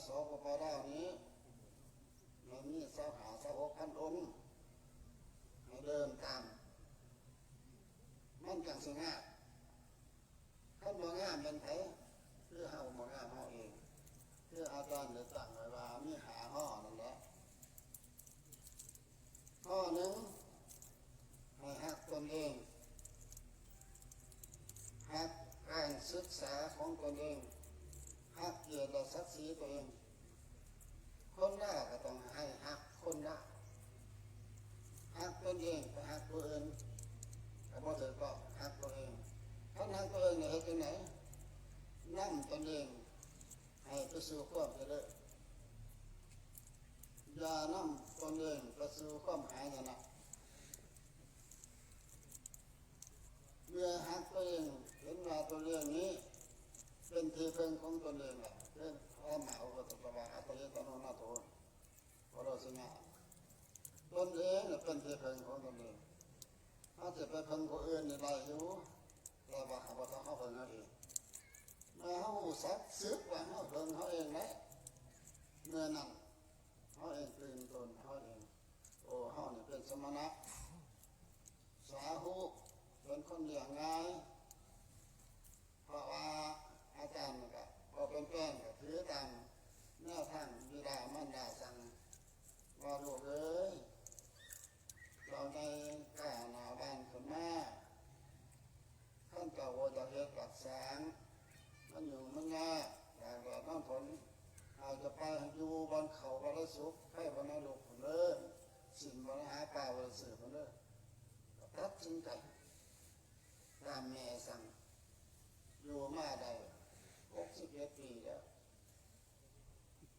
ສປປ ລາວນີ້ ມັນມີຊາວຫ້າ ຊາວຫົກພັນອົງ ໃຫ້ເດີນຕາມ ມັນຈັ່ງຊິງາມ. ຄັນບໍ່ງາມແມ່ນໃຜ? ຄືເຮົາບໍ່ງາມເຮົາເອງ. ຄືອາຈານໄດ້ຕັ້ງໄວ້ວ່າມີຫ້າ ຮ ນັ້ນແຫຼະ. ຂໍ້ໜຶ່ງ ໃຫ້ຮັກຕົນເອງ, ຮັກການສຶກສາຂອງຕົນເອງ, ຮັກກຽດ ແລະ ສັກສີຕົວເອງ. ຄົນລາວກໍຕ້ອງໃຫ້ຮັກຄົນລາວ. ຮັກຕົນເອງໄປຮັກຜູ້ອື່ນກໍບໍ່ຖືກຕ້ອງ. ຮັກຕົວເອງ, ຄັນຮັກຕົວເອງແລ້ວເຮັດຈັ່ງໃດ? ນຳຕົນເອງໃຫ້ໄປສູ່ຄວາມຈະເລີນ. ຢ່ານຳຕົນເອງໄປສູ່ຄວາມຫາຍນະ. ເມື່ອຮັກຕົວເອງ, ເຫັນວ່າຕົວເອງນີ້ເປັນທີ່ເພິ່ງຂອງຕົນເອງແລ້ວ, ເປັນ ທຳມະໂອຊະຕະວາ ອັດຖະເລຕະໂນນາໂຖ ໂພໂລຊິຍະ ຕົນເອງເປັນທີ່ເພິ່ງຂອງຕົນເອງ. ເຮົາຈະໄປເພິ່ງຜູ້ອື່ນນີ້ໄດ້ຢູ່, ແຕ່ວ່າເຮົາບໍ່ຕ້ອງເຮົາເພິ່ງເຮົາເອງ. ເມື່ອເຮົາຮູ້ສັກສຶກວ່າເຮົາເພິ່ງເຮົາເອງແລ້ວ, ເມື່ອນັ້ນເຮົາເອງຕື່ນຕົນເຮົາເອງ. ໂອ ເຮົານີ້ເປັນສະມະນະ ສາວກ ເປັນຄົນລ້ຽງງ່າຍ, ເພາະວ່າອາຈານກໍບໍ່ເປັນແປງ ກໍຖືຕາມແນວທາງບິດາມານດາສັ່ງ ວ່າ ລູກເອີຍ, ເຈົ້າໃຫຍ່ກ້າໜ້າບ້ານຂຶ້ນມາ, ຄັນເຈົ້າບໍ່ຢາກເຮັດວຽກສ້າງ ມັນຫຍຸ້ງມັນຍາກ ຕາກແດດນອນຝົນ, ອາດຈະໄປຢູ່ບ່ອນເຂົ້າວັດໄລສຸກ, ໄປວັດໄລລຸກພຸ້ນເດີ, ສິນວັດໄລຫາ, ປາວັດໄລຊື້ພຸ້ນເດີ. ຕັດສິນໃຈຕາມແມ່ສັ່ງ, ຢູ່ມາໄດ້ຫົກສິບເອັດປີແລ້ວ,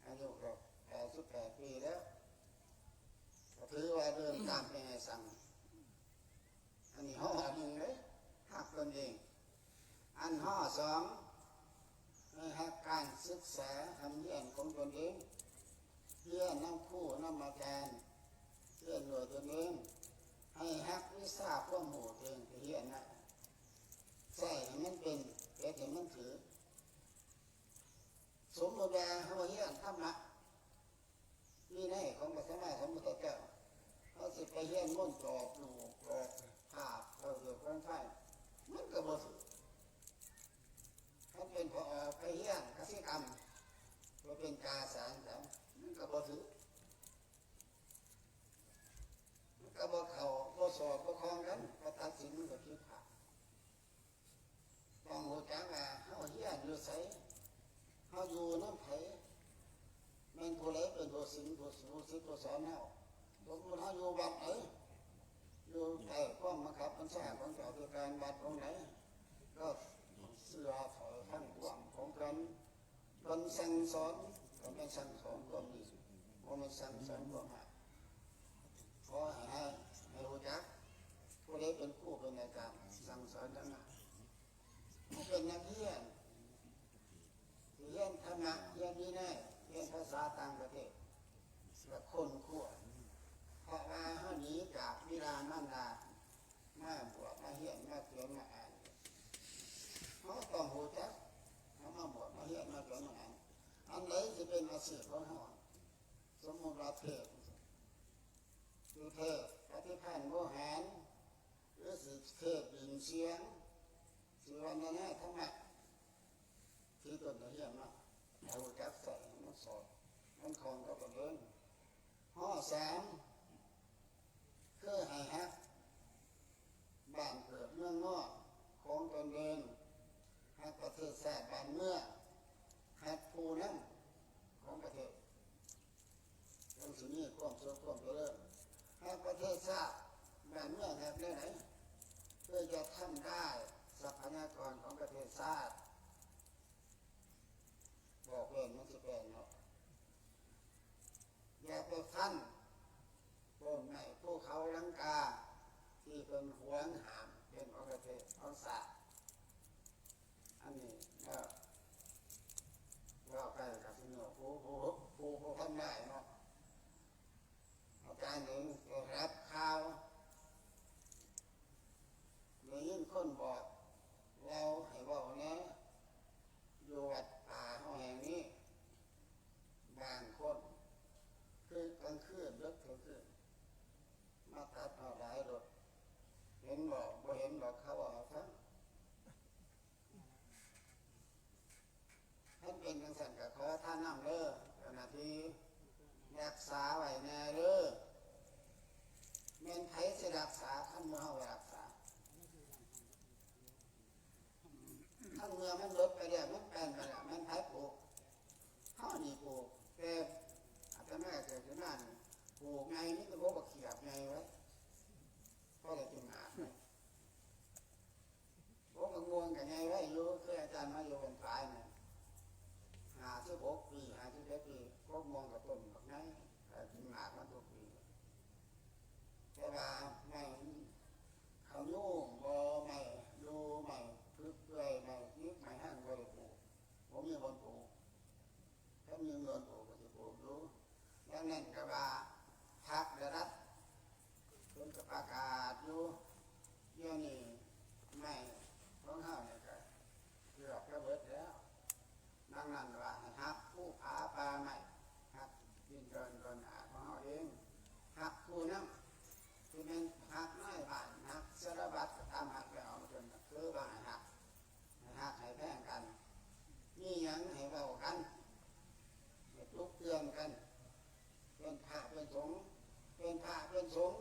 ອາຍຸກໍແປດສິບແປດປີແລ້ວ, ກໍຖືວ່າເດີນຕາມແມ່ສັ່ງ. ອັນນີ້ ຮ ໜຶ່ງເດ້, ຮັກຕົນເອງ. ອັນ ຮ ສອງ ໃຫ້ຮັກການສຶກສາຮ່ຳຮຽນຂອງຕົນເອງ, ຮຽນນຳຄູນຳອາຈານ, ຮຽນດ້ວຍຕົນເອງ, ໃຫ້ຮັກວິຊາຄວາມຮູ້ຕົວເອງທີ່ຮຽນນະ, ໃຊ້ໃຫ້ມັນເປັນ, ເຮັດໃຫ້ມັນຖືກ. ສົມມຸດວ່າເຮົາຮຽນທຳມະ ວິໄນຂອງພະສຳມາສຳພຸດທະເຈົ້າ, ເຮົາຊິໄປຮຽນມົນຈອບລູກຈອບພາບເຂົ້າເລື່ອງຂອງໄຟ, ມັນກໍບໍ່ຖືກ. ຄັນເປັນພໍ່ອອກໄປຮຽນກະສິກຳ ໄປເປັນກາສານສາ ມັນກໍບໍ່ຖືກ. ມັນກໍບໍ່ເຂົ້າ, ບໍ່ສອດ, ບໍ່ຄ່ອງກັນ, ກໍຕັດສິນມັນກໍຜິດພາດ. ຕ້ອງຮູ້ຈັກວ່າເຮົາຮຽນຢູ່ໃສ, ເຮົາຢູ່ນຳໃຜ, ແມ່ນຜູ້ໃດເປັນຜູ້ສິງ ຜູ້ ຜູ້ສິດຜູ້ສອນເຮົາ. ສົມມຸດເຮົາຢູ່ວັດໃດ, ຢູ່ໃຕ້ຄວາມບັງຄັບບັນຊາຂອງເຈົ້າອະທິການວັດອົງໃດ, ກໍເຊື່ອຖ້ອຍຄຳຂອງເພິ່ນ. ເພິ່ນສັ່ງສອນ ກໍແມ່ນສັ່ງສອນຄວາມດີ, ບໍ່ແມ່ນສັ່ງສອນຄວາມຮ້າຍ. ຂໍໃຫ້ ໃຫ້ຮູ້ຈັກ ຜູ້ໃດເປັນຄູເປັນອາຈານ ສັ່ງສອນຈັ່ງໃດ. ຜູ້ເປັນນັກຮຽນ ຮຽນທຳມະ, ຮຽນວິໄນ, ຮຽນພາສາຕ່າງປະເທດ ແລະ ຄົ້ນຄວ້າ, ເພາະວ່າເຮົາໜີຈາກບິດາມານດາ ມາບວກມາຮຽນມາຂຽນມາອ່ານ. ເຮົາຕ້ອງຮູ້ຈັກ, ເຮົາມາບວກມາຮຽນມາຂຽນມາອ່ານ. ອັນໃດຊິເປັນອາຊີບຂອງເຮົາ? ສົມມຸດວ່າເທບ, ຄືເທບປະຕິພັນໂວຫານ, ຫຼື ຊິເທບດິນສຽງ, ຊິວັນນະນາທຳມະ ທີ່ຕົນໄດ້ຮຽນມາ, ໃຫ້ຮູ້ຈັກໃຊ້ ໃຫ້ມັນສອດ, ມັນຄ່ອງກັບຕົນເອງ. ຂໍ້ສາມ ຄືໃຫ້ຮັກບ້ານເກີດເມືອງນອນຂອງຕົນເອງ, ຮັກປະເທດຊາດບ້ານເມືອງ, ຮັກຜູ້ນຳຂອງປະເທດ, ຈັ່ງຊິມີຄວາມສຸກຄວາມຈະເລີນ. ຮັກປະເທດຊາດບ້ານເມືອງ ຮັກແນວໃດ? ເພື່ອຈະທຳລາຍຊັບພະຍາກອນຂອງປະເທດຊາດ. ບອກເພິ່ນມັນຊິແປນເນາະ. ຢ່າໄປຟັນຕົ້ນໄມ້ພູເຂົາລັງກາ ທີ່ເພິ່ນຫວງຫ້າມເປັນຂອງປະເທດຂອງຊາດ. ອັນນີ້ກໍເວົ້າໄປກໍຊິເນາະ ຜູ້ ຜູ້ ຜູ້ ຜູ້ທຳລາຍເນາະ. ອາຈານເອງກໍຮັບຂ່າວ ໄດ້ຍິນຄົນບອກເວົ້າໃຫ້ເວົ້າແດ່ ຢູ່ວັດປ່າເຮົາແຫ່ງນີ້ ຮັກສາໄວ້ແດ່ເດີ. ແມ່ນໃຜຊິຮັກສາ ຄັນບໍ່ເຮົາບໍ່ຮັກສາ? ຄັນເມື່ອມັນເບິດໄປແລ້ວ ມັນແປນໄປແລ້ວ ແມ່ນໃຜປູກ? ເຮົານີ້ປູກ. ແຕ່ອາດຕະມາເກີດຂຶ້ນມານີ້ ປູກໃຫຍ່ມີແຕ່ບົກບັກຂຽບໃຫຍ່ໄວ້ ພໍໄດ້ກິນໝາກໄວ້. ບົກບັກມ່ວງກໍໃຫຍ່ໄວ້ຢູ່ ຄືອາຈານມາຢູ່ບ້ານຝາຍນັ້ນ ຫ້າສິບຫົກປີ ຫ້າສິບເອັດປີ ບົກມ່ວງກໍຕົ້ນບັກໃຫຍ່ ກໍກິນໝາກມັນທຸກປີ. ແຕ່ວ່າໄມ້ເຂົາໂຍງບໍ່ ໄມ້ດູ່ ໄມ້ຜຶກເປື່ອຍ ໄມ້ຫຍິກໄມ້ຮັງບໍ່ໄດ້ປູກ ບໍ່ມີບ່ອນປູກ. ຄັນມີເງິນປູກກໍຊິປູກຢູ່. ດັ່ງນັ້ນກໍວ່າພັກລະດັບເພິ່ນກໍປະກາດຢູ່ ດຽວນີ້ໄມ້ຂອງເຮົານີ້ກໍເກືອບຈະເບິດແລ້ວ. ດັ່ງນັ້ນວ່າໃຫ້ຮັກພູຜາປ່າໄມ້ ຮັກດິນດອນດອນອາຂອງເຮົາເອງ ຮັກຜູ້ນຳ ທີ່ແມ່ນຮັກນາຍບ້ານ ຮັກສາລະວັດ ກໍຕາມຮັກແລ້ວ ເພິ່ນກໍຄືວ່າໃຫ້ຮັກ ໃຫ້ຮັກໃຫ້ແພງກັນ ມີຫຍັງໃຫ້ເວົ້າກັນ ໃຫ້ຕຸກເຕືອນກັນ. ເປັນພະເປັນສົງ ເປັນພະເປັນສົງ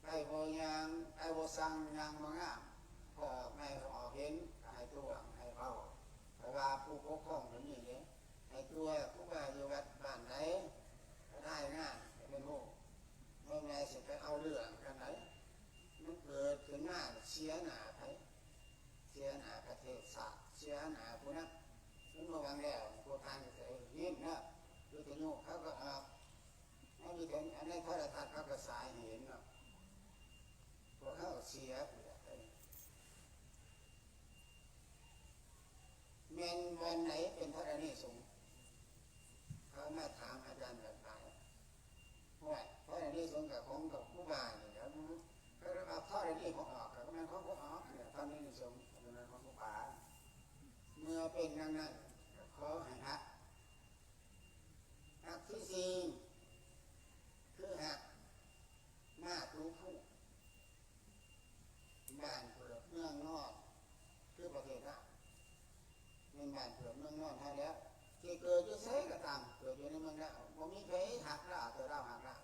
ໄປບໍ່ຍ່າງ ໄປບໍ່ສັ່ງ ຍ່າງບໍ່ງາມ ພໍອອກໃໝ່ອອກເຫັນ ກໍໃຫ້ຕົວະໃຫ້ເວົ້າ. ເພາະວ່າຜູ້ປົກຄອງເພິ່ນມີເດ້ ໃຫ້ຕົວະ ຄູບາຢູ່ວັດບ້ານໃດກໍລາຍງານໃຫ້ເພິ່ນຮູ້. ບໍ່ແມ່ນຊິໄປເອົາເລື່ອງກັນໃດ ມັນເກີດຂຶ້ນມາເສຍໜ້າໃຜ? ເສຍໜ້າປະເທດຊາດ ເສຍໜ້າຜູ້ນຳ. ມັນບໍ່ຫວັງແລ້ວ ພວກທ່ານກໍຈະໄດ້ຍິນເນາະ ວິທະຍຸເຂົາກໍອອກ ໃນວິທະຍຸ ໃນໂທລະທັດເຂົາກໍສາຍໃຫ້ເຫັນເນາະ. ພວກເຮົາເສຍຜູ້ໃດ ແມ່ນບ່ອນໃດເປັນທໍລະນີສົງ? ເຂົາມາຖາມອາຈານແບບຫຼາຍ. ຫ້ວຍ ທໍລະນີສົງກໍຂອງກັບຄູບານີ້ແຫຼະ. ເຂົາເອີ້ນວ່າທໍລະນີຂອງອອກ ກໍແມ່ນຂອງຜູ້ອອກນີ້ແຫຼະ ທໍລະນີສົງ ກໍແມ່ນຂອງຄູບາ. ເມື່ອເປັນດັ່ງນັ້ນ ກໍຂໍໃຫ້ຮັກ. ຮັກທີສີ່ ຄືຮັກມາຕຸພູ ບ້ານເກີດເມືອງນອນ ຄືປະເທດລາວ ແມ່ນບ້ານເກີດເມືອງນອນເຮົາແລ້ວ. ຊິເກີດຢູ່ໃສກໍຕາມ ເກີດຢູ່ໃນເມືອງລາວ ບໍ່ມີໃຜຮັກລາວ ແຕ່ລາວຮັກລາວ.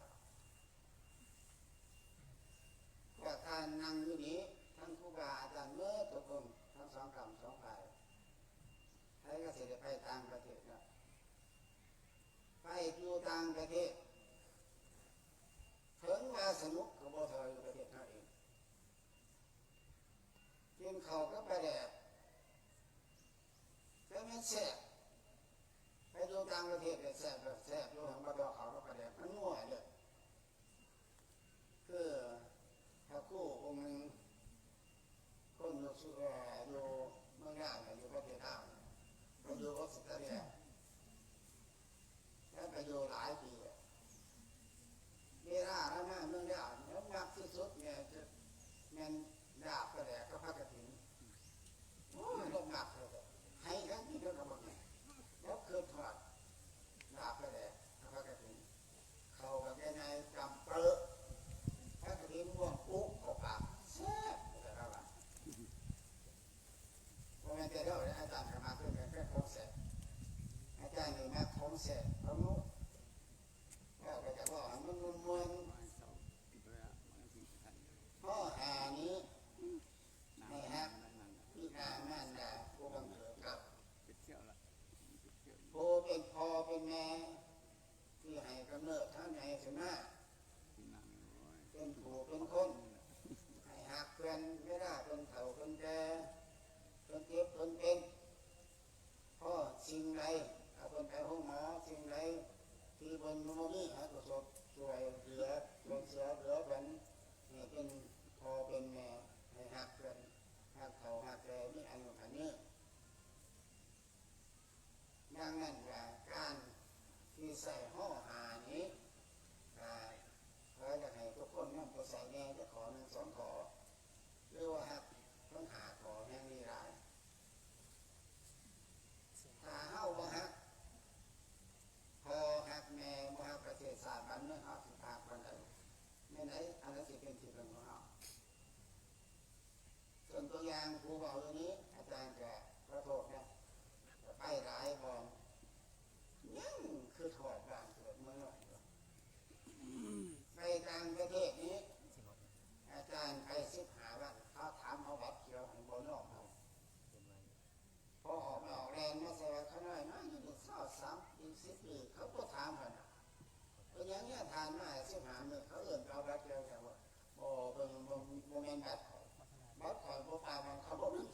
ພວກທ່ານນັ່ງຢູ່ນີ້ ທັງຄູບາອາຈານເໝິດທຸກຄົນ ທັງສອງກ້ຳສອງຝ່າຍ ໃຜກໍຊິໄດ້ໄປຕ່າງປະເທດແລ້ວ ໄປຢູ່ຕ່າງປະເທດ ເຖິງວ່າສະໜຸກກໍບໍ່ເທົ່າຢູ່ປະເທດເຮົາເອງ. ກິນເຂົ້າກັບປາແດກ ແຕ່ມັນແຊບ. ໄປຢູ່ຕ່າງປະເທດແລ້ວແຊບ ແບບແຊບຢູ່ ຫາກບໍ່ເທົ່າເຂົ້າກັບປາແດກ ມັນນົວເລີຍ. ຄືພະຄູອົງໜຶ່ງ ຄົນຢູ່ ເອີ ຢູ່ເມືອງລາວ ຢູ່ປະເທດລາວ ເພິ່ນຢູ່ອົດສະຕາເລຍ ແລ້ວໄປຢູ່ຫຼາຍປີແລ້ວ. ເວລາລາວມາເມືອງລາວ ລາວມັກທີ່ສຸດແມ່ນ ແມ່ນລາບປາແດກກັບຜັກກະຕິນ. ໂອ້ຍ ລາວມັກເລີຍ ໃຫ້ຫຍັງກິນລາວກໍບໍ່ກິນ. ລາວຄິດຮອດລາບປາແດກກັບຜັກກະຕິນ. ເຂົ້າກໍແກ່ໃຫຍ່ຈຳເປີ ຜັກກະຕິນມ່ວນປຸກເຂົ້າປາກ ແຊບ ແຕ່ລາວວ່າ. ບໍ່ແມ່ນແຕ່ລາວເດ້ ອາຈານກໍມັກຄືກັນ ແຕ່ຂອງແຊບ. ອາຈານນີ້ມັກຂອງແຊບ ຂອງນົວ ເວົ້າກໍຈະເວົ້າໃຫ້ມັນມ່ວນໆ. ຂໍ້ຫ້ານີ້ ໃຫ້ຮັກບິດາມານດາຜູ້ບັງເກີດເກົ່າ ຜູ້ເປັນພໍ່ເປັນແມ່ ທີ່ໃຫ້ກຳເນີດເຮົາໃຫຍ່ຂຶ້ນມາ ເປັນຜູ້ເປັນຄົນ ໃຫ້ຮັກເພິ່ນ ເວລາເພິ່ນເຖົ້າເພິ່ນແກ່ ເພິ່ນເຈັບເພິ່ນເປັນ. ພໍສິ່ງໃດ ເອົາເພິ່ນໄປໂຮງໝໍ ສິ່ງໃດທີ່ເພິ່ນບໍ່ມີ ໃຫ້ກໍຊົດຊ່ວຍເຫຼືອ ຊ່ວຍເຫຼືອເພິ່ນ ໃຫ້ເປັນພໍ່ເປັນແມ່ ໃຫ້ຮັກເພິ່ນ ຮັກເຖົ້າຮັກແກ່ ມີອາຍຸໝັ້ນຍືນ. ດັ່ງນັ້ນວ່າ ການທີ່ໃສ່ ຮ ຫ້າ ນີ້ ກໍຂໍຢາກໃຫ້ທຸກຄົນນຳໄປໃສ່ແດ່ ຈັກຂໍ້ໜຶ່ງສອງຂໍ້ ຫຼືວ່າຮັກທັງຫ້າຂໍ້ແຮງດີຫຼາຍ. ຖ້າເຮົາບໍ່ຮັກພໍ່ຮັກແມ່ ບໍ່ຮັກປະເທດຊາດບ້ານເມືອງ ເຮົາຊິຮັກປານໃດ? ແມ່ນໃດ ອັນໃດຊິເປັນທີ່ເພິ່ງຂອງເຮົາ? ຍົກຕົວຢ່າງຜູ້ເວົ້າຢູ່ນີ້ ອາຈານກໍຂໍໂທດນະ ໄປຫຼາຍບ່ອນ ຍັງຄິດຮອດບ້ານເກີດ ມາໃສ່ວ່າຂ້ານ້ອຍມາຢູ່ນີ້ຊາວສາມປີ ສິບປີ ເຂົາບໍ່ຖາມຂ້ອຍນະ ເປັນຫຍັງເຮືອນທ່ານມາສິບຫ້າມື້ ເຂົາເອີ້ນເອົາບັດດຽວແລ້ວ. ບໍ່ ເບິ່ງ ບໍ່ ບໍ່ແມ່ນບັດຂ້ອຍ ບັດຂ້ອຍບໍ່ປາກຫຍັງ ເຂົາບໍ່ມີ